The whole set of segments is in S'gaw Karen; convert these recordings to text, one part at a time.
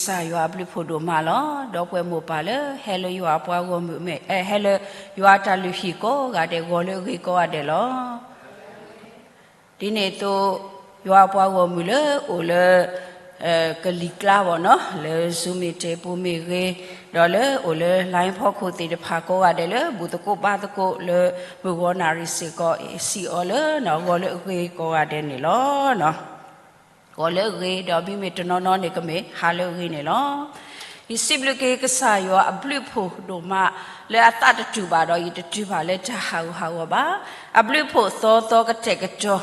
ကစၢ်ယွၤအဘျုးဖှိၣ်ဒိၣ်မးလီၤ. ဒီပုၢ်ဝဲၢ်မိၢ်ပၢ်လၢ ဟဲလၢယွၤအပှၤဂီၢ်မုၢ်မ့ၢ် ဟဲလၢယွၤအတၢ်လုၢ်ဟံၣ်ကိးဂၤဒဲး ဂီၤလၢအဂ့ၤကိးဂၤဒဲးလီၤ. ဒ်န့ၣ်အသိး ယွၤအပှၤဂီၢ်မုၢ်လၢအိၣ်လၢ ကလံၤကျါဘၣ်နီၤ လၢ Zoom meeting ပူၤမ့ၢ်ဂ့ၤ, ဒီးလၢအိၣ်လၢ line ဖီခိၣ်သ့ၣ်တဖၣ်ကိးဂၤဒဲးလၢ ဘူၣ်သကိးဘါသကိးလၢ မုၢ်ဂီၤနၣ်ရံၣ်စ့ၢ်ကီး စံးအီၤလၢ ဂီၤလၢအဂ့ၤကိးဂၤဒဲးန့ၣ်လီၤ. ဂီၤလၢအဂ့ၤ ဒီးမ့မ့ၢ်တနီၤနီၤန့ၣ် ကမ့ၢ်ဟါလၢအဂ့ၤန့ၣ်လီၤ. ယစံးဘျုးက့ၤကစၢ်ယွၤအဘျုးဖှိၣ်ဒိၣ်မး လၢအသးတတူာ်ဘၣ်ဒီး ယတတုၤဘၣ်လၢတၢ်ဟးဂူာ်ဟးဂီၤဘၣ်. အဘျုးဖှိၣ်သီသီကတဲာ်ကတီၤ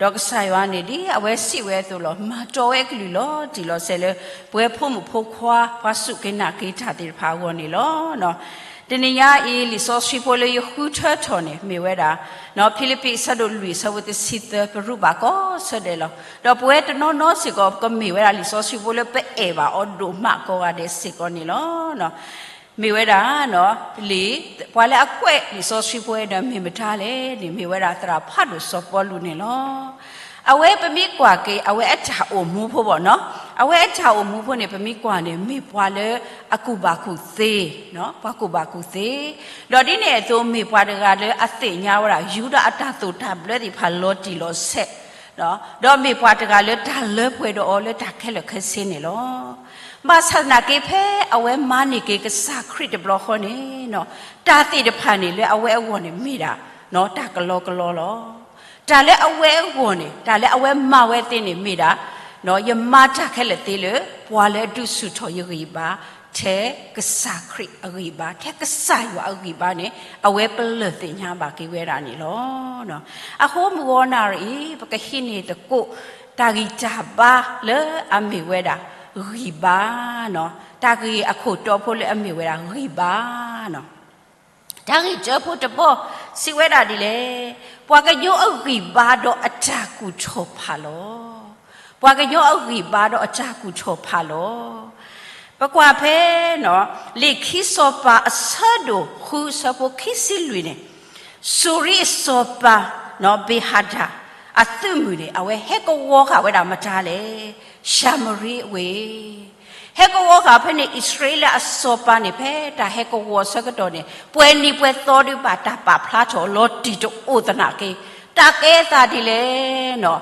ဒီးကစၢ်ယွၤန့ၣ် ဒ်အဝဲစံးဝဲအသိးလီၤ. မၤတီဝဲအကလုၢ်လီၤတံၢ်လီၤဆဲးလၢ ပဝဲဖိမုၣ်ဖိခွါ ပှၤစူၢ်က့ၤနာ်က့ၤတၢ်သ့ၣ်တဖၣ်အဂီၢ်န့ၣ်လီၤ. တနံၤညါအံၤ လံာ်စီဆှံဖိလၢယဃုထၢထီၣ်န့ၣ် မ့ၢ်ဝဲဒၣ် ဖံလံးပံး အဆၢဒိၣ်လွံၢ် အဆၢဖိတဆံသၢ ပရူးဘၣ်ကိးဆၢဒဲးလီၤ. ဒီးပဝဲတနီၤနီၤစ့ၢ်ကီး ကမ့ၢ်ဝဲဒၣ်လံာ်စီဆှံဖိလၢပအဲၣ်ဘၣ်အီၤဒိၣ်မးကိးဂၤဒဲးစ့ၢ်ကီးန့ၣ်လီၤ. မ့ၢ်ဝဲဒၣ် လံာ် ပှၤလၢအကွဲးလံာ်စီဆှံဖိဝဲဒီး မ့ၢ်မတၤလဲၣ်န့ၣ် မ့ၢ်ဝဲဒၣ်သရၣ်ဖးဒိၣ်စီၤပီလူးန့ၣ်လီၤ. အဝဲပမ့ၢ်ကွၢ်က့ၤ အဝဲအတၢ်အိၣ်မူဖိဘၣ်နီၤ, အဝဲအတၢ်အိၣ်မူဖိန့ၣ် ပမ့ၢ်ကွၢ်န့ၣ် မ့ၢ်ပှၤလၢအကူၣ်ဘၣ်ကူၣ်သ့, ပှၤကူၣ်ဘၣ်ကူၣ်သ့, ဒီးဒ်န့ၣ်အသိး မ့ၢ်ပှၤတဂၤလၢအသ့ၣ်ညါဝဲဒၣ် ယူဒၤအတၢ်သိၣ်တၢ်ဘျၢသ့ၣ်တဖၣ်လီၤတံၢ်လီၤဆဲး, ဒီးမ့ၢ်ပှၤတဂၤလၢတၢ်လၢပှဲၤဒီးအီၤလၢတၢ်ခဲလၢာ်ခဲဆ့န့ၣ်လီၤ. ဘၣ်ဆၣ်သနာ်က့ ဖဲအဝဲမၤန့ၢ်က့ၤကစၢ်ခရံာ်တဘျီဃီန့ၣ်, တၢ်သ့ၣ်တဖၣ်န့ၣ်လၢအဝဲအဂီၢ်န့ၣ်မ့ၢ်ဒၣ် တၢ်ကလီကလီလီၤ. တၢ်လၢအဝဲအဂီၢ်န့ၣ် တၢ်လၢအဝဲမၤဝဲသ့န့ၣ်မ့ၢ်ဒၣ် ယမၤတၢ်ခဲလၢာ်သ့လၢ ပှၤလၢအဒုးဆူၣ်ထီၣ်ယဂံၢ်ဘါ ထဲကစၢ်ခရံာ်အဂံၢ်ဘါ ထဲကစၢ်ယွၤအဂံၢ်ဘါန့ၣ် အဝဲပလၢၢ်သ့ၣ်ညါဘၣ်က့ၤဝဲဒၣ်န့ၣ်လီၤ. အဃိမုၢ်ဂီၤနၣ်ရံၣ်အံၤ ပကဟံးန့ၢ်သကိး တၢ်ဂံၢ်တၢ်ဘါလၢအမ့ၢ်ဝဲဒၣ် ဂံၢ်ဘါ, တၢ်ဂ့ၢ်အခိၣ်တီဖိလၢအမ့ၢ်ဝဲဒၣ်ဂံၢ်ဘါ တၢ်ဂ့ၢ်တၢဖိတဘီ စံးဝဲဒၣ်ဒ်လဲၣ်, ပှၤကညီအဂံၢ်ဘါဒီးအတၢ်ကူၣ်ထီၣ်ဖးလီၤ. ပှၤကညီအဂံၢ်ဘါဒီးအတၢ်ကူၣ်ထီၣ်ဖးလီၤ. ပကွၢ်ဖဲ လံာ်ခံစီၤပၤအဆၢဒိၣ်ဃု အဆၢဖိခံဆံလွံၢ်န့ၣ်, စူၤရံအစီၤပၤ ဘ့ၣ်ဟဒၣ် အသုးမုၢ်န့ၣ် အဝဲဟဲကဝီၤဃာ်ဝဲဒၣ်မတၤလဲၣ်, ၡၤမရံအဝ့ၢ် ဟဲကဝီၤဃာ်ဖဲန့ၣ် အံၣ်စရ့လးအစီၤပၤန့ၣ် ဖဲတၢ်ဟဲကဝီၤဆၢကတီၢ်န့ၣ် ပှဲၤနံၤပှဲၤသီဒုးဘၣ်တၢ်ပာ်ဖျါထီၣ်လီၤတံၢ်တအိၣ်သနာ်က့ တၢ်ကဲအသးဒ်လဲၣ်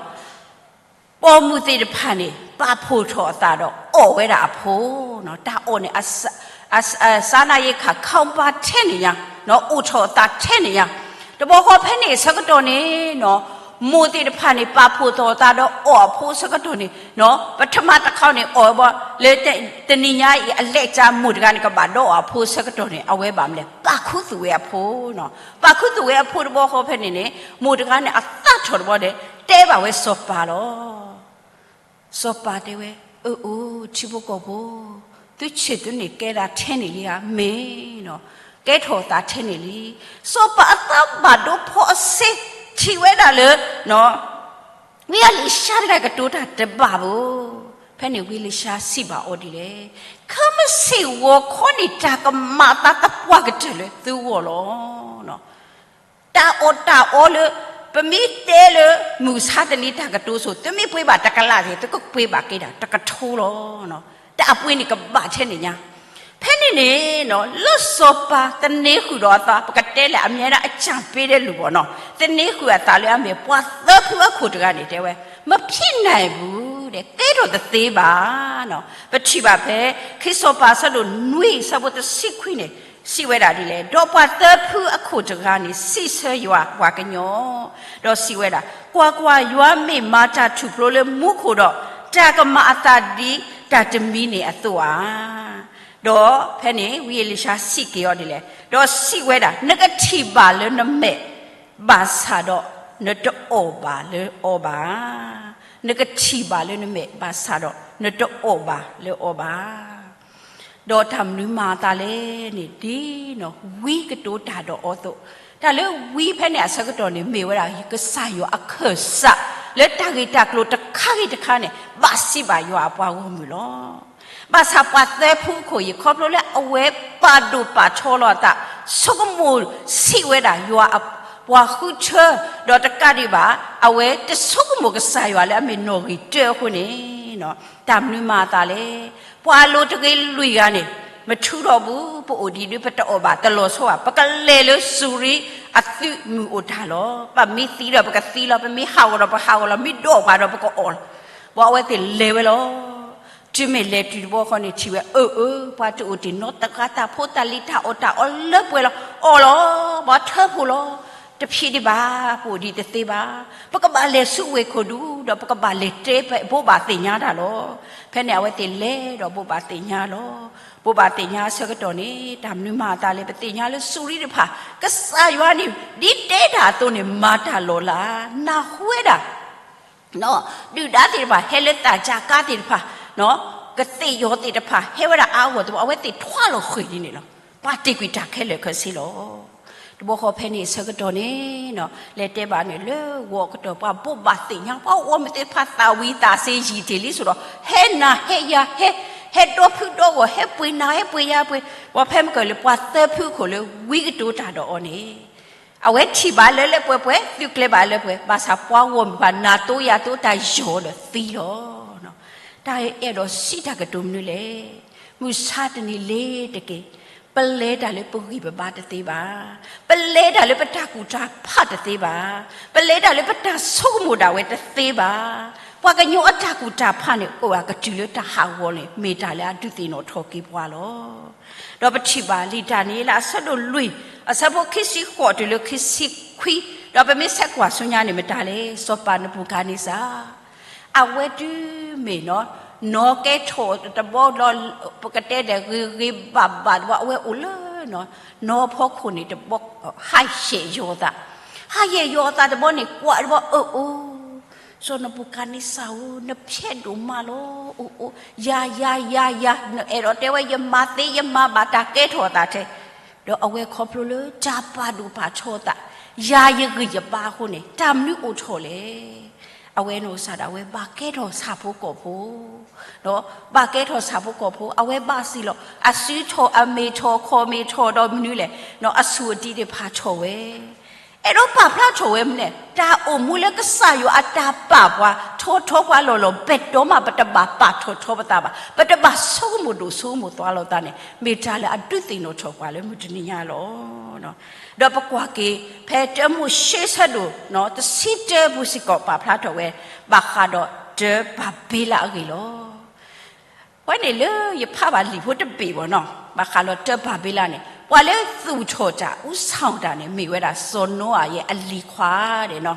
ပိာ်မုၣ်သ့ၣ်တဖၣ်န့ၣ် ပာ်ဖှိၣ်ထီၣ်အသးဒီးအီၣ်ဝဲဒၣ်အဖိ, တၢ်အီၣ်န့ၣ် စးနၤယ့ခး ခီပၤထဲန့ၣ်ညါ, အိၣ်ထီၣ်အသးထဲန့ၣ်ညါ, တဘျီဃီဖဲန့ၣ်အဆၢကတီၢ်န့ၣ် မိၢ်သ့ၣ်တဖၣ်န့ၣ် ပာ်ဖှိၣ်ထီၣ်အသးဒီးအီၣ်အဖိအဆၢကတီၢ်န့ၣ် ပထမတခီန့ၣ် အီၣ်ဝဲဘၣ် လၢတနံၤညါအံၤ အလဲၤကၢမိၢ်တဂၤန့ၣ် ကဘၣ်ဒီးအီၣ်အဖိအဆၢကတီၢ်န့ၣ် အဝဲဘၣ်မနုၤလဲၣ် ပာ်ခူသူၣ်ဝဲအဖိ, ပာ်ခူသူၣ်ဝဲအဖိတဘျီဃီဖဲန့ၣ်န့ၣ် မိၢ်တဂၤန့ၣ် အသးထီၣ်တဘျီဒီး တဲဘၣ်ဝဲစီၤပၤလီၤ. စီၤပၤတဲဝဲ, အၢ အိၣ် ထံဖိကီၢ်ဖိ, သုဆ့ၣ်သုန့ၣ်ကဲဒၣ်ထဲန့ၣ်လံဧါ, မ့ၢ်နီၤ, ကဲထီၣ်သးထဲန့ၣ်လံ. စီၤပၤအသးဘၣ်ဒိဖီအစ့ ထံၣ်ဝဲဒၣ်လၢ ဝံအလံၤၡါတဂၤကတိၤတၢ်တဘၣ်ဘၣ်. ဖဲန့ၣ်ဝံအလံၤၡါစံးဘၣ်အီၤဒ်လဲၣ်, ခဲမုၢ်ဆ့ၣ်ဂီၤခီန့ၣ် တၢ်ကမၤအသးသပှၢ်ကတၢၢ်လၢသုဂီၢ်လီၤ. တၢ်အီၣ်တၢ်အီလၢ ပမ့ၢ်တဲလၢ မုၢ်ဆါတနံၤတၢ်ကတိၤစိၤ သုမ့ၢ်ပှ့ၤဘၣ်တကလးသ့ၣ် သုကပှ့ၤဘၣ်က့ၤဒၣ်တကထိလီၤ. တၢ်အပှ့ၤန့ၣ်ကဘၣ်ထဲန့ၣ်ညါ. ဖဲန့ၣ်န့ၣ် လၢစီၤပၤသန့ၤဃုာ်ဒီးအသး ပကတဲလဲၣ် အမ့ၢ်ဒၣ်အစၢ်ပ့ဒဲးလူၤဘၣ်နီၤ, သန့ၤဃုာ်အသးလၢအမ့ၢ်ပှၤသၢဖုအခိၣ်တဂၤန့ၣ် တဲဝဲ, မဖံးနၢ်ပူၤဒီး ကဲထီၣ်တသ့ဘၣ်. ပထံၣ်ဘၣ်ဖဲ ခံစီၤပၤအဆၢဒိၣ်နွံ အဆၢဖိတဆံခွံန့ၣ် စံးဝဲဒၣ်ဒ်လဲၣ်, ဒီးပှၤသၢဖုအခိၣ်တဂၤန့ၣ် စံးဆၢယွၤပှၤကညီ ဒီးစံးဝဲဒၣ်, ကွၢ်ကွၢ်, ယွၤမ့ၢ်မၤတၢ်ထူၣ်ဖျိလၢမူခိၣ်ဒီး တၢ်ကမၤအသးဒ်တၢ်တမံၤန့ၣ်အသိးဧါ. ဒီးဖဲန့ၣ် ဝံအလံၤၡါစံးက့ၤအီၤဒ်လဲၣ်, ဒီးစံးဝဲဒၣ်, နကထံၣ်ဘၣ်လၢနမဲာ် ဘၣ်ဆၣ်ဒီးနတအီၣ်ဘၣ်လၢအီၤဘၣ်. နကထံၣ်ဘၣ်လၢနမဲာ် ဘၣ်ဆၣ်ဒီး နတအီၣ်ဘၣ်လၢအီၤဘၣ်. ဒီးတၢ်မနုၤမၤအသးလဲၣ်န့ၣ် ဒ်နီၤ ဝံကတိၤတၢ်ဒီးအီၤအသိး, တၢ်လၢဝံဖဲန့ၣ်အဆၢကတီၢ်န့ၣ် မ့ၢ်ဝဲဒၣ် ကစၢ်ယွၤအခၢၣ်စး လၢတၢ်ဂ့ၢ်တၢ်ကျိၤတခါဂ့ၤတခါန့ၣ် ဘၣ်စံးဘၣ်ယွၤအပှၤဂီၢ်မုၢ်လီၤ. ဘၣ်ဆၣ်ပှၤသၢဖုအခိၣ်အံၤ ခီဖျိလၢအဝဲပာ်ဒိၣ်ပာ်ထီလီၤအသး ဆိကမိၣ်ဆံးဝဲဒၣ်ယွၤအပှၤဃုထၢ, ဒီးတကးဒံးဘၣ် အဝဲတဆိကမိၣ်ကစၢ်ယွၤလၢအမ့ၢ်နီၣ်ဂံၢ်တၢအဃိန့ၣ် တၢ်မနုၤမၤအသးလဲၣ်. ပှၤလိၤတဂ့ၤလွံၢ်ဂၤန့ၣ်, မထုးထီၣ်ဘူး, ပအိၣ်ဒံးဒုးပတအီၣ်ဘၣ်, တလီၤဆီဘၣ်, ပကလဲၤလၢစူၤရံအသုးမုၢ်အိၣ်တၢ်လီၤ. ပမ့ၢ်သံဒီးပကသံလီၤ, ပမ့ၢ်ဟးဂီၤဒီးပဟးဂီၤလီၤ, မ့ၢ်ဒိးပှၤဒီးပကအီၣ်လီၤ. ပှၤအဝဲသ့ၣ်လဲၤဝဲလီၤ. တုၤမ့ၢ်လဲၤတုၤတဘျီဃီန့ၣ် ထံၣ်ဝဲ အၢ အၢ ပှၤတအိၣ်တ့ၢ်နီတဂၤ, တၢ်ဖိတၢ်လံၤတၢ်အီၣ်တၢ်အီလၢပှဲၤလီၤ. အီၣ်လီၤ, ပှၤထၢဖှိၣ်လီၤ. တဖံးဒံးဘၣ်, ပအိၣ်ဒံးတသ့ဘၣ်. ပကဘၣ်လဲၤဆူဝ့ၢ်ခိၣ်ဒူဒီး ပကဘၣ်လဲၤတဲဘိးဘၣ်သ့ၣ်ညါတၢ်လီၤ. ဖဲန့ၣ်အဝဲသ့ၣ်လဲၤဒီးဘိးဘၣ်သ့ၣ်ညါလီၤ. ဘိးဘၣ်သ့ၣ်ညါအဆၢကတီၢ်န့ၣ် တၢ်မနုၤမၤအသးလဲၣ်, ပသ့ၣ်ညါလၢစူၤရံတဖၣ် ကစၢ်ယွၤန့ၣ် ဒ်တဲတၢ်အသိးန့ၣ် မၤတၢ်လီၤလး, နၢ်ဟူဝဲဒၣ် ဒုၣ်ဒါသ့ၣ်တဖၣ် ဟဲလၢသးစၢ်ကါသ့ၣ်တဖၣ်, ကသ့ၣ်ယီၤသ့ၣ်တဖၣ် ဟဲဝဲဒၣ်အါအါဂီၢ်ဂီၢ်သ့ၣ်တဖၣ် အဝဲသ့ၣ်ထွါလီၤဃုာ်ဒ်န့ၣ်လီၤ. ပှၤတ့ၢ်ကွံာ်တၢ်ခဲလၢာ်ခဲဆ့လီၤ. တဘျီဃီဖဲန့ၣ်အဆၢကတီၢ်န့ၣ် လဲၤတဲဘၣ်န့ၣ် လၢဂီၤကတီၢ် ပှၤဘိးဘၣ်သ့ၣ်ညါ ပှၤဂီၢ်မုၢ်သ့ၣ်တဖၣ်သးဝံၤသးစ့ယံာ်တ့ၢ်လံဆိဒီး ဟဲနၤဟဲယၤ ဟဲ ဟဲဒီဖုဒီဂီၢ် ဟဲပှ့ၤနၤဟဲပှ့ၤယၤပှ့ၤ, ပှၤဖဲမုၢ်ကၢၢ်လၢပှၤသၢဖုအခိၣ်လၢဝံကတိၤတၢ်ဒီးအီၤန့ၣ် အဝဲထံၣ်ဘၣ်လၢလၢပှဲၤပှဲၤ သုးကျဲၤဘၣ်လၢပှဲၤ, ဘၣ်ဆၣ်ပှၤဂီၢ်မုၢ်တဖၣ် နၢ်တိယၤတိတၢ်ယီၤဒီးသံလီၤ. တၢ်အဲၣ်ဒိးစံးတၢ်ကတိၤမနုၤလဲၣ်. မုၢ်ဆါတနံၤလ့ၤတက့ၢ်, ပလဲၤတၢ်လၢပဂံၢ်ပဘါတသ့ဘၣ်. ပလဲၤတၢ်လၢပတၢ်ကူၣ်တၢ်ဖးတသ့ဘၣ်. ပလဲၤတၢ်လၢပတၢ်ဆိကမိၣ်ဒၣ်ဝဲတသ့ဘၣ်. ပှၤကညီအတၢ်ကူၣ်တၢ်ဖးန့ၣ် အိၣ်အကတုၤလၢတၢ်ဟးဂီၤန့ၣ် မ့ၢ်တၢ်လၢအဒုးသ့ၣ်နီၣ်ထီၣ်က့ၤပှၤလီၤ. ဒီးပထံၣ်ဘၣ်လံာ်ဒၤနံးယ့လးအဆၢဒိၣ်လွံၢ် အဆၢဖိခံဆံဃိးတုၤလၢခံဆံခွံ, ဒီးပမ့ၢ်ဆဲးကွၢ်ဆူညါန့ၣ် မတၤလဲၣ်, စီၤပၤနဘူၤခၣ်နံစၢ် အဝဲတုၤမ့ၢ်နီၤ နီၢ်ကဲထီၣ်တဘီဒီး ပကတဲဒီးဂ့ၤဂ့ၤဘၣ်ဘၣ်တဘီ အဝဲအိၣ်လၢ နီၢ်ဖီခိၣ်န့ၣ်တဘီ ဟးယဲၢ်ယီၤအသး, ဟးယဲၢ်ယီၤအသးတဘီန့ၣ် ကွၢ်တဘီ အၢ အိၣ် စီၤနဘူၤခၣ်နံစၢ်ဧၢ, နဖျဲးဒိၣ်မးလီၤ, အိၣ်အိၣ် ယၤ ယၤ ယၤ ယၤ နအဲၣ်ဒိးတဲဝဲ ယမၤသ့ ယမၤဘၣ်တၢ်ကဲထီၣ်အသးထဲ, ဒီးအဝဲခီဖျိလၢတၢ်ပာ်ဒိၣ်ပာ်ထီအသး, ယၤယဂံၢ်ယဘါအဃိန့ၣ် တၢ်မနုၤအိၣ်ထီၣ်လဲၣ်. အဝဲန့ၣ်စးဒၣ် အဝဲဘၣ်ကဲထီၣ်ဆၣ်ဖိကီၢ်ဖိ, ဘၣ်ကဲထီၣ်ဆၣ်ဖိကီၢ်ဖိ အဝဲဘၣ်စံးလီၤ အစုထီၣ်အမ့ၢ်ထီၣ်ခီၣ်မ့ၢ်ထီၣ်ဒီးမနုၤလဲၣ်, အဆူၣ်အတံၤတဖၣ်ထီၣ်ဝဲ အဲၣ်ဒိးပာ်ဖျါထီၣ်ဝဲမနုၤလဲၣ်, တၢ်အိၣ်မူလၢကစၢ်ယွၤအတၢ်ပာ်ပှၤထီထီပှၤလီၢ်လီၢ် ဘယ်တော့မှ ပတဘၣ်ပာ်ထီၣ်ထီပသးဘၣ်, ပတဘၣ်ဆိကမိၣ်ဒိၣ်ဆိကမိၣ်သွါလိာ်သးန့ၣ် မ့ၢ်တၢ်လၢအဒုးသ့ၣ်နီၣ်ထီၣ်ပှၤလၢမုၢ်တနံၤညါလီၤ. ဒီးပကွၢ်က့ၤ ဖဲတၢမိၤၡ့ဆၢဒိၣ် တဆံတၢပူၤစ့ၢ်ကီးပာ်ဖျါထီၣ်ဝဲ ဘၣ်ဃးဒီးတၢဘၤဘ့လးအဂ့ၢ်လီၤ. အဝဲန့ၣ်လၢယဖးဘၣ်လံာ်ဖိတဘ့ၣ်ဘၣ်နီၤ ဘၣ်ဃးဒီးတၢဘၤဘ့လးန့ၣ် ပှၤလၢသူၣ်ထီၣ်တၢ် ဦးဆောင်တၢ်န့ၣ် မ့ၢ်ဝဲဒၣ်စီၤနိအၤယဲအလံၤခွါဒဲးနီၤ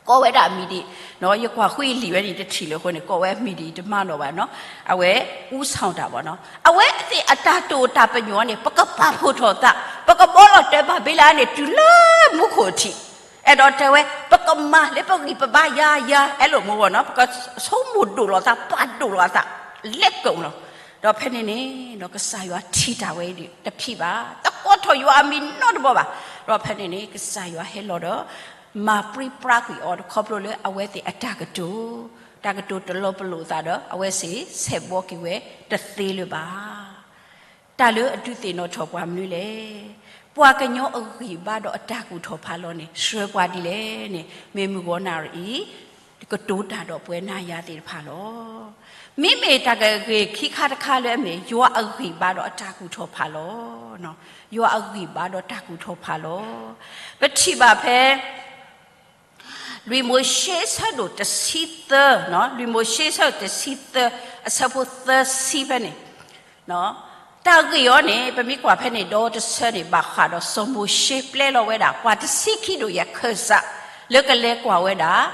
ကိးဝဲဒၣ်အမံၤဒ်အံၤ, ယကွၢ်ဃုအလံာ်ဝဲန့ၣ်တထံၣ်လၢအဃိန့ၣ် ကိးဝဲအမံၤဒ်အံၤတမၤနီၣ်ဘၣ်နီၤ, အဝဲ ဦးဆောင်တၢ်ဘၣ်နီၤ အဝဲသ့ၣ်အတၢ်တိာ်တၢ်ပညိၣ်န့ၣ် ပကပာ်ဖှိၣ်ထီၣ်သး, ပကဘီလီၤတၢဘၤဘ့လးန့ၣ် တုၤလၢမူခိၣ်ထံး, အဲၣ်ဒိးတဲဝဲ ပကမၤလၢပဂံၢ်ပဘါယၤယၤ အဲၣ်လိာ်မူဘၣ်နီၤ ပကဆိကမိၣ်ဒိၣ်လိာ်သး ပာ်ဒိၣ်လိာ်သး လဲၤကိာ်လီၤ. ဒီးဖဲန့ၣ်န့ၣ် ကစၢ်ယွၤထံၣ်တၢ်ဝဲဒၣ်တဖံးဘၣ်, တကိးထီၣ်ယွၤအမံၤနီတဘီဘၣ်. ဒီးဖဲန့ၣ်န့ၣ် ကစၢ်ယွၤဟဲလီၤဒီး မၤပြံပြါကွံာ်အီၤ ခီဖျိလၢအဝဲသ့ၣ်အတၢ်ကတိၤ, တၢ်ကတိၤတလီၤပလိာ်အသးဒီး အဝဲသ့ၣ်ဆဲးဘီက့ၤဝဲတသ့လၢၤဘၣ်. တၢ်လၢအဒုးသ့ၣ်နီၣ်ထီၣ်ပှၤမနုၤလဲၣ်. ပှၤကညီအဂံၢ်ဘါဒီးအတၢ်ကူၣ်ထီၣ်ဖးလီၤန့ၣ် ဆှၢပှၤဒ်လဲၣ်န့ၣ် မ့ၢ်မုၢ်ဂီၤနၣ်ရံၣ်အံၤ ကတိၤတၢ်ဒီးပဝဲနၤယၤသ့ၣ်တဖၣ်လီၤ. မ့မ့ၢ်တၢ်ကဂ့ၢ်ခံခါတခါလၢအမ့ၢ် ယွၤအဂံၢ်ဘါဒီးအတၢ်ကူၣ်ထီၣ်ဖးလီၤ, ယွၤအဂံၢ်ဘါဒီးတၢ်ကူၣ်ထီၣ်ဖးလီၤ. ပထံၣ်ဘၣ်ဖဲ လွံၢ်မိၤၡ့ဆၢဒိၣ်တဆံသၢ, လွံၢ်မိၤၡ့ဆၢဒိၣ်တဆံသၢ အဆၢဖိသၢဆံဖဲန့ၣ် တၢ်ဂ့ၢ်အီၤန့ၣ် ပမ့ၢ်ကွၢ်ဖဲန့ၣ် ဒီတဆၢန့ၣ် ဘၣ်ဃးဒီးစီၤမိၤၡ့ပျဲလီၤဝဲဒၣ် ပှၤတဆံခံဒိၣ်ယဲၢ်ခၢၣ်စး လၢကလဲၤကွၢ်ဝဲဒၣ်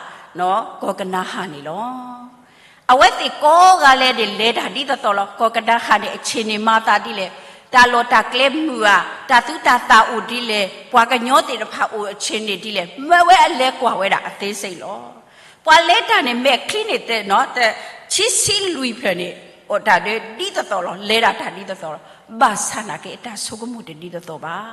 ကီၢ်ကနၤအၣ်န့ၣ်လီၤ. အဝဲသ့ၣ်ကိးဂၤလဲၣ်န့ၣ် လဲၤတၢ်ဒ်သိးသိးလီၤ. ကီၢ်ကနၤအၣ်န့ၣ် အဆ့ၣ်န့ၣ်မၤသးဒ်လဲၣ်, တၢ်လီၢ်တၢ်ကျဲမုာ်ဧါ, တၢ်သူတၢ်သၣ်အိၣ်ဒ်လဲၣ်, ပှၤကညီသ့ၣ်တဖၣ်အိၣ်အဆ့ၣ်န့ၣ်ဒ်လဲၣ်, မၢဝဲအလဲၤကွၢ်ဝဲဒၣ်အသေးစိတ်လီၤ. ပှၤလဲၤတၢ်န့ၣ် မဲာ်ချံန့ၣ် တဆံဆံလွံၢ်ဖျၢၣ်န့ၣ် အိၣ်တၢ်ဒ်သိးသိးလီၤ, လဲၤဒၣ်တၢ်ဒ်သိးသိးလီၤ. ဘၣ်ဆၣ်နာ်က့ အတၢ်ဆိကမိၣ်တဒ်သိးသိးဘၣ်.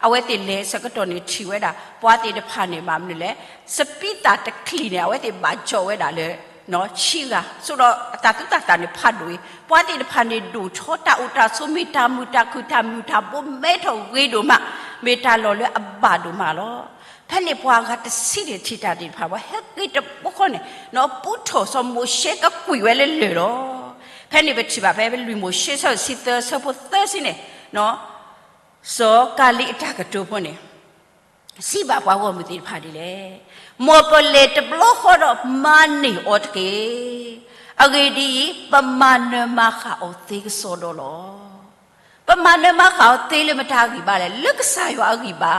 အဝဲသ့ၣ်လဲၤဆၢကတီၢ်န့ၣ် ထံၣ်ဝဲဒၣ် ပှၤသ့ၣ်တဖၣ်န့ၣ် ဘၣ်မနုၤလဲၣ်, စပံးသၣ်တချံၣ်န့ၣ် အဝဲသ့ၣ်ဘၣ်ကၠီၣ်ဝဲဒၣ်လၢ ဆံဂၤ, ဆိဒီးအတၢ်သူတၢ်သၣ်န့ၣ်ဖးဒိၣ်အံၤ, ပှၤသ့ၣ်တဖၣ်န့ၣ်ဒိၣ်ထီ တၢ်အိၣ်တၢ်ဆိးမ့ၢ်တၢ်မုာ်တၢ်ခုၣ် တၢ်မုာ်တၢ်ဘိမဲထီၣ်ဂ့ၤဒိၣ်မး, မ့ၢ်တၢ်လီၢ်လၢအဘၣ်ဒိၣ်မးလီၤ. ဖဲန့ၣ်ပှၤဂၤတဆံန့ၣ်ထံၣ်တၢ်သ့ၣ်တဖၣ် ပှၤဟဲက့ၤတဘျီဃီန့ၣ် ပူထီၣ်စီၤမိၤၡ့ကကွံာ်ဝဲလၢလၢၢ်လီၤ. ဖဲန့ၣ်ပထံၣ်ဘၣ်ဖဲလွံၢ်မိၤၡ့ဆၢဒိၣ်တဆံသၢဆၢဖိသၢဆံန့ၣ်, စီၤကၤလံအတၢ်ကတိၤဖိန့ၣ် စံးဘၣ်ပှၤဂီၢ်မုၢ်သ့ၣ်တဖၣ်ဒ်လဲၣ်, မ်ပလဲၤတဘျီဃီဒီးမၤန့ၢ်အီၤတက့ၢ်. အဂ့ၢ်ဒ်အံၤ, ပမၤနၢၤမၤဃၣ်အီၤသ့ကစီဒီလီၤ. ပမၤနၢၤမၤဃၣ်အီၤသ့လၢမတၤအဂံၢ်ဘါလဲၣ်, လၢကစၢ်ယွၤအဂံၢ်ဘါ,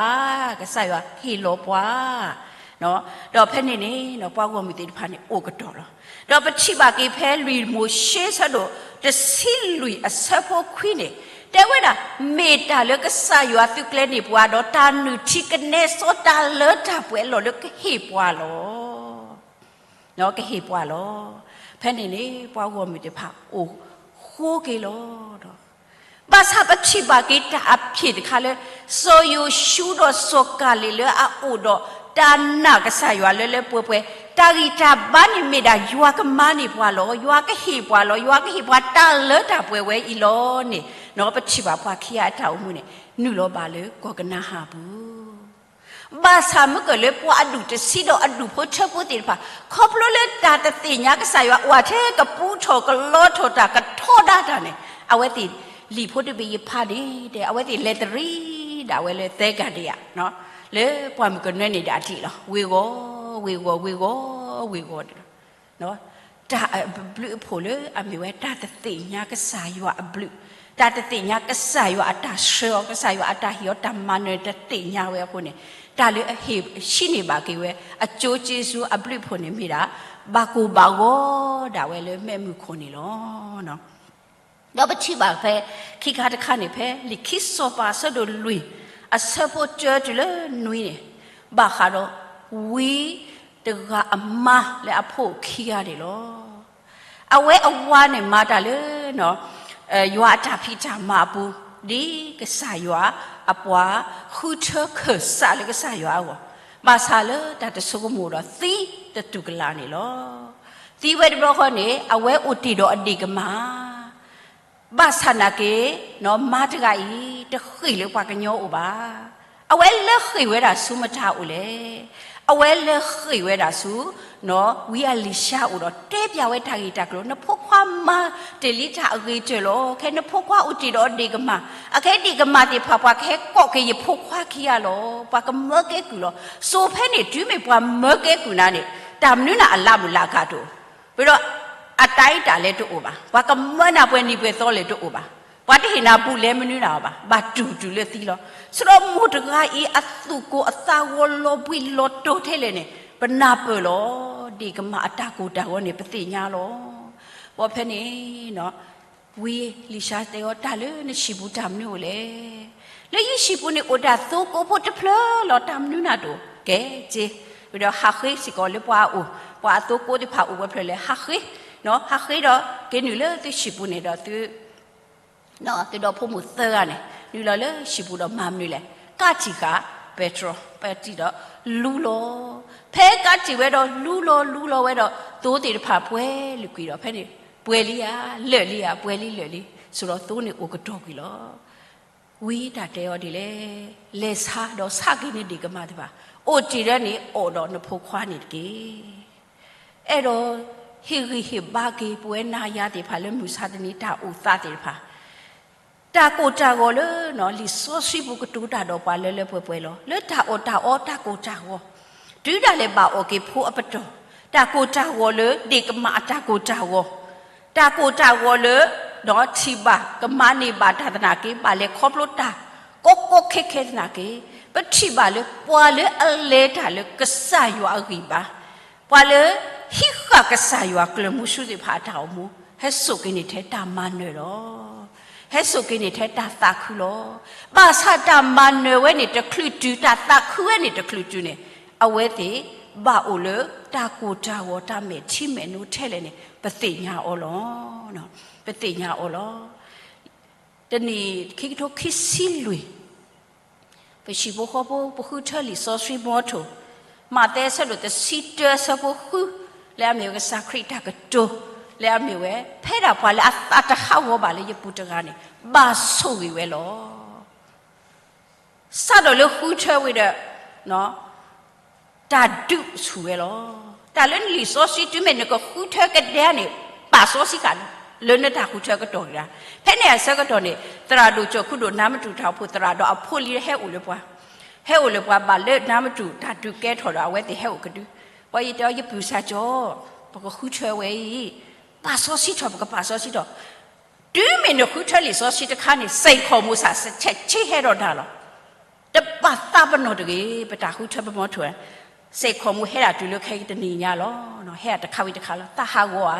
ကစၢ်ယွၤဟ့ၣ်လီၤပှၤ ဒီးဖဲန့ၣ်န့ၣ် ပှၤဂီၢ်မုၢ်သ့ၣ်တဖၣ်န့ၣ်အိၣ်ကတီၢ်လီၤ. ဒီးပထံၣ်ဘၣ်က့ၤဖဲလွံၢ်မိၤၡ့ဆၢဒိၣ်တဆံလွံၢ်အဆၢဖိခွံန့ၣ်, တဲဝဲဒၣ်, မ့ၢ်တၢ်လၢကစၢ်ယွၤသုးကျဲၤန့ၢ်ပှၤ, ဒီးတၢ်နုၢ်ထံကနဲစီတၢ်လၢတၢ်ပှဲၤအလီၢ်လၢကဟ့ၣ်ပှၤလီၤ. ကဟ့ၣ်ပှၤလီၤ. ဖဲန့ၣ်န့ၣ် ပှၤဂီၢ်မုၢ်တဖၣ်အိၣ်ဃိက့ၤလီၤ. ဘၣ်ဆၣ်ပထံၣ်ဘၣ်က့ၤတၢ်အဖျၢၣ်တခါလၢ စီၤယိၤၡူဒီးစီၤကၤလ့းလၢအအိၣ်ဒီးတၢ်နာ်ကစၢ်ယွၤလၢလၢပှဲၤပှဲၤ, တၢ်ဂံၢ်တၢ်ဘါန့ၣ်မ့ၢ်ဒၣ် ယွၤကမၤန့ၢ်ပှၤလီၤ, ယွၤကဟ့ၣ်ပှၤလီၤ, ယွၤကဟ့ၣ်ပှၤတၢ်လၢတၢ်ပှဲၤဝဲအံၤလီၤန့ၣ်, ပထံၣ်ဘၣ်ပှၤခံဂၤအတၢ်အိၣ်မူန့ၣ် နုာ်လီၤဘၣ်လၢကီၢ်ကနၤဧၣ်အပူၤ ဘၣ်ဆၣ်မုၢ်ကၢၢ်လၢပှၤအဒူၣ်တဆံဒီးအဒူၣ်ဖိထၢဖိသ့ၣ်တဖၣ် ခီဖျိလၢတၢ်တသ့ၣ်ညါကစၢ်ယွၤအိၣ်ထဲကပူထီၣ်ကလီထီၣ်တၢ်ကထီဒါတၢ်န့ၣ်, အဝဲသ့ၣ်လံာ်ဖိတဘ့ၣ်ယဖးန့ၣ် အဝဲသ့ၣ်လဲၤတရံးဒၣ်ဝဲလၢသဲကၤဒံယၤ, လၢပှၢ်မုၢ်ကနၢန့ၣ်ဒၣ်ဒ်အံၤလီၤ. ဝ့ၤဝီၤ, ဝ့ၤဝီၤ, ဝ့ၤဝီၤ, ဝ့ၤဝီၤ တၢ်အဘျုးအဖှိၣ်လၢအမ့ၢ်ဝဲတၢ်တသ့ၣ်ညါကစၢ်ယွၤအဘျုး, တၢ်တသ့ၣ်ညါကစၢ်ယွၤအတၢ်ဆှၢအီၤ, ကစၢ်ယွၤအတၢ်ဟ့ၣ်အီၤတၢ်မၤနၢၤတသ့ၣ်ညါဝဲအဃိန့ၣ်, တၢ်လၢအဟ့ၣ်ဆှံန့ၢ်ဘၣ်က့ၤဝဲ အကၠိက့စူအဘျုးအဖှိၣ်န့ၣ်မ့ၢ်ဒၣ် ဘၣ်ကိၢ်ဘၣ်ဂီၤဒၣ်ဝဲလၢမ့ၣ်အူခိၣ်န့ၣ်လီၤ. ဒီးပထံၣ်ဘၣ်ဖဲခံခါတခါန့ၣ် ဖဲလံာ်ခံစီၤပၤအဆၢဒိၣ်လွံၢ် အဆၢဖိတၢတုၤလၢနွံန့ၣ်, ဘၣ်ဃးဒီးဝံတဂၤအမါလၢအဖိခံဂၤန့ၣ်လီၤ. အဝဲအဝၤန့ၣ်မၤတၢ်လၢ ယွၤအတၢ်ဖံးတၢ်မၤအပူၤ, ဒ်ကစၢ်ယွၤအပှၤဃုထၢခၢၣ်စးလၢကစၢ်ယွၤအဂီၢ်, ဘၣ်ဆၣ်လၢတၢ်တဆိကမိၣ်ဒီးသံတတူၢ်ကလာ်န့ၣ်လီၤ. သံဝဲတဘျီဃီန့ၣ် အဝဲအိၣ်တ့ၢ်ဒီးအဒ့ၣ်ကမၢ် ဘၣ်ဆၣ်နာ်က့ မါတဂၤအံၤ တဃ့ၢ်လၢပှၤကညီအိၣ်ဘၣ်. အဝဲလဲၤဃ့ၢ်ဝဲဒၣ်ဆူမတၤအိၣ်လဲၣ်. အဝဲလဲၤဃ့ၢ်ဝဲဒၣ်ဆူ ဝံအလံၤၡါအိၣ်ဒီးတဲပျးဝဲတၢ်ဂ့ၢ်တၢ်ကျိၤ, နဖိခွါမၤတ့ၢ်လံတၢ်အဂ့ၤတၢၢ်လီၤ. ခဲနဖိခွါအိၣ်တ့ၢ်ဒီးဒ့ၣ်ကမၢ်, အခဲဒ့ၣ်ကမၢ်သ့ၣ်တဖၣ် ပှၤကဟဲကိးက့ၤယဖိခွါခံဂၤလီၤ. ပှၤကမၢကဲကုၢ်လီၤ. စိၤဖဲန့ၣ် တုၤမ့ၢ်ပှၤမၢကဲကုၢ်နၤန့ၣ် တၢ်မနုၤနၤအလၢ်မုၢ်လၢ်ကတအိၣ် ပဒီး အတၢ်အံၤတၢ်လဲၤတအိၣ်ဘၣ်. ပှၤကမၢနၤပှဲၤနံၤပှဲၤသီလဲၤတအိၣ်ဘၣ်. ပှၤတဟ့ၣ်နၤဘူးလဲၤမနုၤနၤအီၤဘၣ်. ဘၣ်တူၢ်တုၤလၢသံလီၤ. ဆိဒီးမိၢ်တဂၤအံၤ အသူၣ်ကိၢ်အသးဂီၤလီၤဘှံးလီၤတီၤထဲလဲၣ်န့ၣ် ပနၢ်ပၢၢ်လီၤ. ဒ့ၣ်ကမၢ်အတၢ်ကိၢ်တၢ်ဂီၤန့ၣ် ပသ့ၣ်ညါလီၤ. ဘၣ်ဖဲန့ၣ် ဝံလံၤၡါတဲအီၤ တၢ်လၢနဟံၣ်ပူၤတၢ်မနုၤအိၣ်လဲၣ်. လၢယဟံၣ်ပူၤန့ၣ်အိၣ်ဒၣ်သိကိးဖိတဖျၢၣ်လီၤ. တၢ်မနုၤနၤတအိၣ်. ကဲက့ၤ, ဝံၤဒီးဟးဃ့စ့ၢ်ကီးလၢပှၤအအိၣ်, ပှၤအသိကိးသ့ၣ်တဖၣ်အိၣ်ဝဲဖျၢၣ်လဲၣ်. ဟးဃ့, ဟးဃ့ဒီးက့ၤနုာ်လၢသုဟံၣ်ပူၤန့ၣ်ဒီးသု သုဒီဖိမိၢ်သၢဂၤန့ၣ် နုာ်လီၤလၢဟံၣ်ပူၤဒီးမၤမနုၤလဲၣ်. ကးတံာ်ဃာ်ပဲတြီ, ပဲတံာ်ဒီးလူလီၤ. ဖဲကးတံာ်ဝဲဒီးလူလီၤလူလီၤဝဲဒီး သိသ့ၣ်တဖၣ်ပှဲၤလုာ်ကွံာ်ဒီး ဖဲန့ၣ် ပှဲၤလံဧါ လၢာ်လံဧါ ပှဲၤလံလၢာ်လံ, ဆိဒီးသိန့ၣ်အိၣ်ကတီၢ်ကွံာ်လီၤ. ဝံတၢ်တဲအီၤဒ်လဲၣ်, လဲၤဆါဒီးဆါက့ၤနဒ့ၣ်ကမၢ်သ့ၣ်တဖၣ်, အိၣ်တ့ၢ်ဒီးန့ၣ်အိၣ်ဒီးနဖိခွါန့ၣ်တက့ၢ်. အဲၣ်ဒိးဟ့ၣ်ဂံၢ်ဟ့ၣ်ဘါက့ၤပဝဲနၤယၤသ့ၣ်တဖၣ်လၢမုၢ်ဆါတနံၤတၢ်အိၣ်သးသ့ၣ်တဖၣ် တၢ်ကိၢ်တၢ်ဂီၤလၢ လံာ်စီဆှံပူၤကတိၤတၢ်ဒီးပှၤလၢလၢပှဲၤပှဲၤလီၤ. လၢတၢ်အီၣ်တၢ်အီတၢ်ကိၢ်တၢ်ဂီၤ, တုၤဒၣ်လဲာ်ဘၣ်အီၣ်က့ၤဖိအပတီၢ်, တၢ်ကိၢ်တၢ်ဂီၤလၢဒ့ၣ်ကမၢ်အတၢ်ကိၢ်တၢ်ဂီၤ, တၢ်ကိၢ်တၢ်ဂီၤလၢ ဒီးထံၣ်ဘၣ်ကမၤန့ၢ်ဘၣ်တၢ်သနာ်က့ ဘၣ်လဲၤခီဖျိတၢ်ကီကီခဲခဲသနာ်က့, ပထံၣ်ဘၣ်လၢပှၤလၢအလဲၤတၢ်လၢကစၢ်ယွၤအဂံၢ်ဘါ ပှၤလၢဟံးဃာ်ကစၢ်ယွၤကျၢၤမူဆူသ့ၣ်တဖၣ်အတၢ်အိၣ်မူ ဟဲစိာ်က့ၤန့ၢ်ထဲတၢ်မၤနၢၤလီၤ. ဟဲစိာ်က့ၤန့ၢ်ထဲတၢ်သးခုလီၤ. ဘၣ်ဆၣ်တၢ်မၤနၢၤဝဲန့ၣ်တချုးတုၤ တၢ်သးခုဝဲန့ၣ်တချုးတုၤန့ၣ် အဝဲသ့ၣ်ဘၣ်အိၣ်လၢတၢ်ကိၢ်တၢ်ဂီၤတၢ်မဲာ်ထံမဲာ်နိထဲလဲၣ်န့ၣ် ပသ့ၣ်ညါအီၤလီၤ. ပသ့ၣ်ညါအီၤလီၤ. တနံၣ်ခံကထိခံဆံလွံၢ် ပဟံၣ်ဖိဃီဖိ ပဃုထၢလံာ်စီဆှံမီထိၣ်, မးသဲအဆၢဒိၣ်တဆံတၢအဆၢဖိဃု, လၢအမ့ၢ်ဝဲကစၢ်ခရံာ်တၢ်ကတိၤ, လၢအမ့ၢ်ဝဲ ဖဲဒၣ်ပှၤလၢအသးတဟးဂီၤဘၣ်လၢယပူၤတဂၤန့ၣ် ဘၣ်ဆိၣ်ဂ့ၤဝဲလီၤ. စးထီၣ်လၢဃုထၢဝံၤဒီး တၢ်ဒုးဆူၣ်ဝဲလီၤ. တၢ်လၢလံာ်စီဆှံတုၤမ့ၢ်နကဃုထၢကဒဲန့ၣ် ပာ်စီဆှံဃာ်န့ၣ် လၢနတၢ်ဃုထၢကတီၢ်ကဒါ, ဖဲန့ၣ်အဆၢကတီၢ်န့ၣ် သရၣ်ဒိၣ်ကၠီၤခူဒိၣ် နါမတူၢ်တၢ်အိၣ်ဖှိၣ်သရၣ်ဒီးအဖိလံၤဟဲအိၣ်လၢပှၤ, ဟဲအိၣ်လၢပှၤဘၣ်လၢနါမတူၢ်တၢ်ဒုးကဲထီၣ်ဒီး အဝဲသ့ၣ်ဟဲအိၣ်ကဒု, ပှၤယတဲအီၤ ယပုၢ်စၢ်ကၠီၤ, ပကဃုထၢဝဲအံၤ, ပာ်စီဆှံထီၣ် ပကပာ်စီဆှံထီၣ်, တုၤမ့ၢ်နဃုထၢလံာ်စီဆှံတခါန့ၣ် စ့ၢ်ကီးမိၣ်ဆၣ် ဆဲးဆ့ဟဲဒီးနၤလီၤ. တဘၣ်သးပနီၣ်တဂ့ၤ, ပတၢ်ဃုထၢပမီထိၣ်, စ့ၢ်ကီးမိၣ်ဟဲဒၣ်တုၤလၢခဲအံၤတနံၤညါလီၤ, ဟဲဒၣ်တခါဝံၤတခါလီၤ, သးဟးဂီၤဧါ,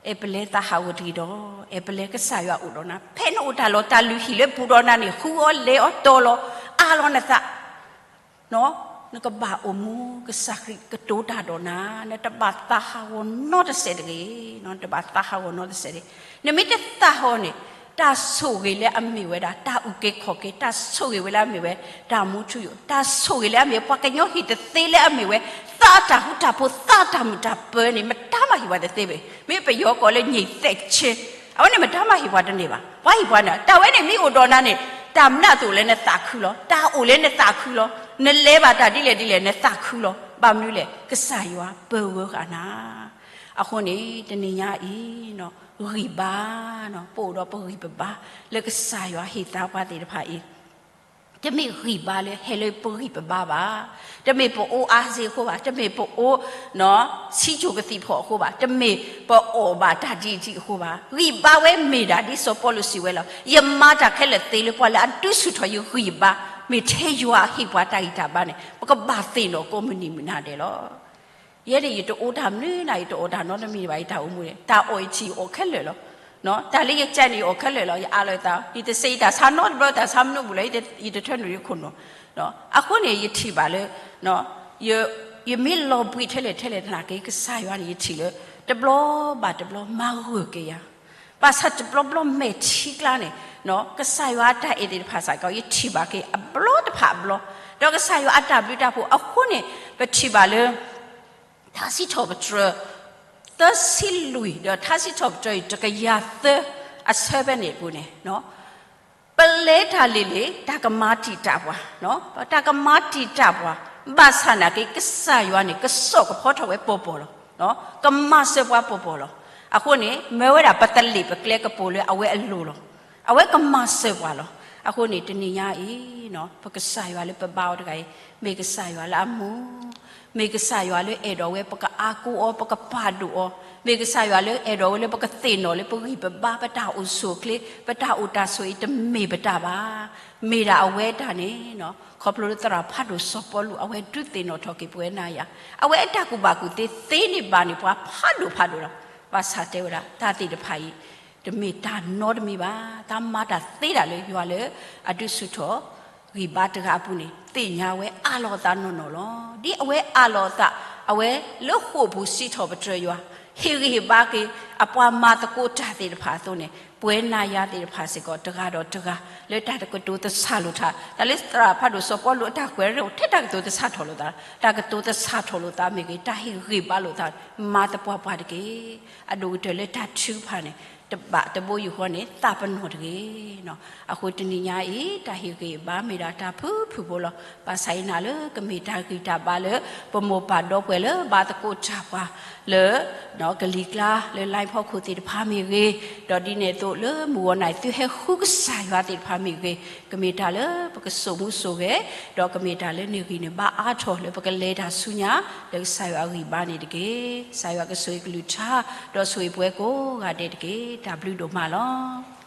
အဲၣ်ပလဲသးဟးဂီၤတဂ့ၤဒီး, အဲၣ်ပလဲကစၢ်ယွၤအိၣ်ဒီးနၤ, ဖဲနအိၣ်တၢ်လီၢ်တၢ်လုၢ်ဟံၣ်လၢပူၤဒီးနၤန့ၣ် ဃုအီၣ်လဲၤအီၣ်တီၤလီၤ, အးလီၤနသး နကဘၣ်အိၣ်မူကစၢ်ခရံာ်ကတိၤတၢ်ဒီးနၤ, နတဘၣ်သးဟးဂီၤနီတစဲးတဂ့ၤ, နတဘၣ်သးဟးဂီၤနီတစဲးတဂ့ၤ, နမ့ၢ်တသးဟးဂီၤန့ၣ်, တၢ်ဆိၣ်ဂ့ၤလၢအမ့ၢ်ဝဲဒၣ် တၢ်အုၣ်က့ၤခီၣ်က့ၤ, တၢ်ဆိၣ်ဂ့ၤဝဲလၢအမ့ၢ်ဝဲ တၢ်မူထူယိာ်, တၢ်ဆိၣ်ဂ့ၤလၢအမ့ၢ် ပှၤကညီဟံၣ်တသ့လၢအမ့ၢ်ဝဲ သးတၢ်ဃူတၢ်ဖိး သးတၢ်မုာ်တၢ်ပၢၤန့ၣ် မတၤမၤဟ့ၣ်ပှၤတသ့ဘၣ်, မ့ၢ်ပယီၤကိးလၢ ငြိမ်သက်ခြင်း, အဝဲန့ၣ်မတၤမၤဟ့ၣ်ပှၤတန့ၢ်ဘၣ်, ပှၤဟ့ၣ်ပှၤန့ၣ် တၢ်ဝဲန့ၣ်မ့ၢ်အိၣ်ဒီးနၤန့ၣ်, တၢ်မနုၤအသိးအိၣ်လၢနသးခုလီၤ, တၢ်အိၣ်လၢနသးခုလီၤ, နလဲၤဘၣ်တၢ်ဒ်လဲၣ်ဒ်လဲၣ် နသးခုလီၤ, ဘၣ်မနုၤလဲၣ် ကစၢ်ယွၤပၢၤဝဲဃာ်နၤ, အဃိန့ၣ် တနံၤညါအံၤ ဂံၢ်ဘါ, ပအိၣ်ဒီးပဂံၢ်ပဘါ လၢကစၢ်ယွၤဟ့ၣ်သါပှၤသ့ၣ်တဖၣ်အံၤ, တမ့ၢ်ဂံၢ်ဘါလၢဟဲလၢပဂံၢ်ပဘါဘၣ်, တမ့ၢ်ပအိၣ်အါစ့အဃိဘၣ်, တမ့ၢ်ပအိၣ် ဆံးကိၤကသံၣ်ဖီၣ်အဃိဘၣ်, တမ့ၢ်ပအီၣ်ဘၣ်တၢ်ဒ်အံၤဒ်အံၤအဃိဘၣ်, ဂံၢ်ဘါဝဲမ့ၢ်ဒၣ်ဒ်စီၤပီလူးစံးဝဲလီၤ, ယမၤတၢ်ခဲလၢာ်သ့လၢပှၤလၢအဒုးဆူၣ်ထီၣ်ယဂံၢ်ဘါ, မ့ၢ်ထဲယွၤဟ့ၣ်ပှၤတၢ်ဂံၢ်တၢ်ဘါန့ၣ် ပကဘၣ်သ့ၣ်နီၣ်ကိးမုၢ်နံၤမုၢ်နၤဒဲးလီၤ. ယဲန့ၣ် ယတအိၣ်တၢ်မနုၤနၤ, ယတအီၣ်တၢ်နီတမံၤဘၣ်, ယတၢ်အိၣ်မူန့ၣ် တၢ်အီၣ်ယထံၣ်ယအီၣ်ခဲလၢာ်လီၤ. တၢ်လၢယကဲန့ၣ် ယအီၣ်ခဲလၢာ်လီၤ, ယအးလီၤယသး, ယတစံးယတၢ်ဆါနီတဘျီ, တၢ်ဆါမနုၤအပူၤလၢ ယတထၢနုာ်ယခိၣ်နူာ်. အဃိန့ၣ် ယထံၣ်ဘၣ်လၢ ယမ့ၢ်လီၤဘှံးထဲလဲၣ်ထဲလဲၣ်သနာ်က့ ကစၢ်ယွၤန့ၣ် ယထံၣ်လၢ တဘျီဘၣ်တဘျီမၤဂၢၢ်က့ၤယၤ, ဘၣ်ဆၣ်တဘျီဘျီမဲာ်ထံကျါန့ၣ် ကစၢ်ယွၤအတၢ်အဲၣ်သ့ၣ်တဖၣ်စ့ၢ်ကီး ယထံၣ်ဘၣ်က့ၤအဘျီတဖၣ်အဘျီ, ဒီးကစၢ်ယွၤအတၢ်ဘျုးတၢ်ဖှိၣ်အဃိန့ၣ် ပထံၣ်ဘၣ်လၢ ထါစံးထီၣ်ပတြၢၤ သၢဆံလွံၢ် ဒီးထါစံးထီၣ်ပတြၢၤ တကယၤသၢ အဆၢဖဲန့ၣ်အပူၤန့ၣ် ပလဲၤတၢ်လံၤလံၤ တၢ်ကမၤတံာ်တာ်ပှၤ, တၢ်ကမၤတံာ်တာ်ပှၤ, ဘၣ်ဆၣ်နာ်က့ ကစၢ်ယွၤန့ၣ် ကစိာ်ကဖီထီၣ်ဝဲပီၤပီၤလီၤ. ကမၤစၢၤပှၤပီၤပီၤလီၤ. အဃိန့ၣ် မၢဝဲဒၣ်ပသလ့ၣ်ပကျဲကပူၤလၢအဝဲအလိၤလီၤ. အဝဲကမၤစၢၤပှၤလီၤ. အဃိန့ၣ် တနံၤညါအံၤ ပကစၢ်ယွၤလၢပဘါအီၤတဂၤအံၤ မ့ၢ်ကစၢ်ယွၤလၢအမူ မ့ၢ်ကစၢ်ယွၤလၢအဲၣ်ဒိးဝဲ ပကအါကိးအီၤ ပကပာ်ဒိၣ်အီၤ, မ့ၢ်ကစၢ်ယွၤလၢအဲၣ်ဒိးဝဲလၢပကသ့ၣ်နီၣ်လၢပဂံၢ်ပဘါ ပတၢ်အိၣ်ဆူၣ်အိၣ်ချ့ ပတၢ်အိၣ်တၢ်ဆိးအံၤ တမ့ၢ်ပတၢ်ဘၣ်, မ့ၢ်ဒၣ်အဝဲတၢ်န့ၣ်, ခီဖျိလၢသရၣ်ဖးဒိၣ်စီၤပီလူး အဝဲဒုးသ့ၣ်နီၣ်ထီၣ်က့ၤပဝဲနၤယၤ, အဝဲအတၢ်ကူၣ်ဘၣ်ကူၣ်သ့သ့န့ၢ်ဘၣ်န့ၢ်ပှၤဖးဒိၣ်ဖးဒိၣ်လီၤ. ဘၣ်ဆၣ်တဲဝဲဒၣ် တၢ်သ့ၣ်တဖၣ်အံၤ တမ့ၢ်တၢ်နီတမံၤဘၣ်, တၢ်မၤတၢ်သ့ဒၣ်လၢယွၤလၢအဒုးဆူၣ်ထီၣ် ဂံၢ်ဘါတဂၤအပူၤန့ၣ် သ့ၣ်ညါဝဲအးလီၤအသးနီၢ်နီၢ်လီၤ. ဒ်အဝဲအးလီၤအသး အဝဲလၢဃိာ်ပူၤစံးထီၣ်ပတြၢၤယွၤ, ဟ့ၣ်ဂံၢ်ဟ့ၣ်ဘါက့ၤ အပှၤမၤသကိးတၢ်သ့ၣ်တဖၣ်အသိးန့ၣ် ပဝဲနၤယၤသ့ၣ်တဖၣ်စ့ၢ်ကီး တဂၤဒီးတဂၤ လၢတၢ်ကတိၤသဆၣ်လိာ်သး, တၢ်လၢသရၣ်ဖးဒိၣ်စီၤပီလူးအတၢ်ကွဲးရဲၣ်ထဲတၢ်ကတိၤသဆၣ်ထီၣ်လိာ်သး, တၢ်ကတိၤသဆၣ်ထီၣ်လိာ်သးမ့ၢ်ဂ့ၤ, တၢ်ဟ့ၣ်ဂံၢ်ဘါလိာ်သး မၤသပှၢ်ပှၢ်တက့ၢ်. အဒိၣ်ကတၢၢ်လၢတၢ်ထုကဖၣ်န့ၣ် တဘၣ်တဘိယူၢ်ဃီန့ၣ် သးပနီၣ်တဂ့ၤ. အဃိတနံၤညါအံၤ တၢ်ဟ့ၣ်ဂံၢ်ဘါမ့ၢ်ဒၣ်တၢ်ဖုၣ်ဖုၣ်ဖိလီၤ. ဘၣ်ဆၣ်အံၤနၤလၢကမ့ၢ်တၢ်ဂံၢ်တၢ်ဘါလၢ ပမိၢ်ပၢ်ဒီပုၢ်ဝဲၢ်လၢဘါသကိးတၢ်ပှၤလၢ ကလံၤကျါလၢ line ဖီခိၣ်သ့ၣ်တဖၣ်မ့ၢ်ဂ့ၤ, ဒီးဒ်န့ၣ်အသိးလၢမုၢ်ဂီၤနၤအံၤ သုဟဲဃုကစၢ်ယွၤသ့ၣ်တဖၣ်မ့ၢ်ဂ့ၤ, ကမ့ၢ်တၢ်လၢပကစိာ်မူစိာ်ဂဲၤ, ဒီးကမ့ၢ်တၢ်လၢန့ၢ်ဂံၢ်န့ၢ်ဘါအါထီၣ်လၢပကလဲၤတၢ်ဆူညါ လၢကစၢ်ယွၤအဂံၢ်ဘါန့ၣ်တက့ၢ်. ကစၢ်ယွၤကဆိၣ်ဂ့ၤကလုၢ်ကထါ ဒီးဆိၣ်ဂ့ၤပဝဲကိးဂၤဒဲးတက့ၢ်. တၢ်ဘျုးဒိၣ်မးလီၤ.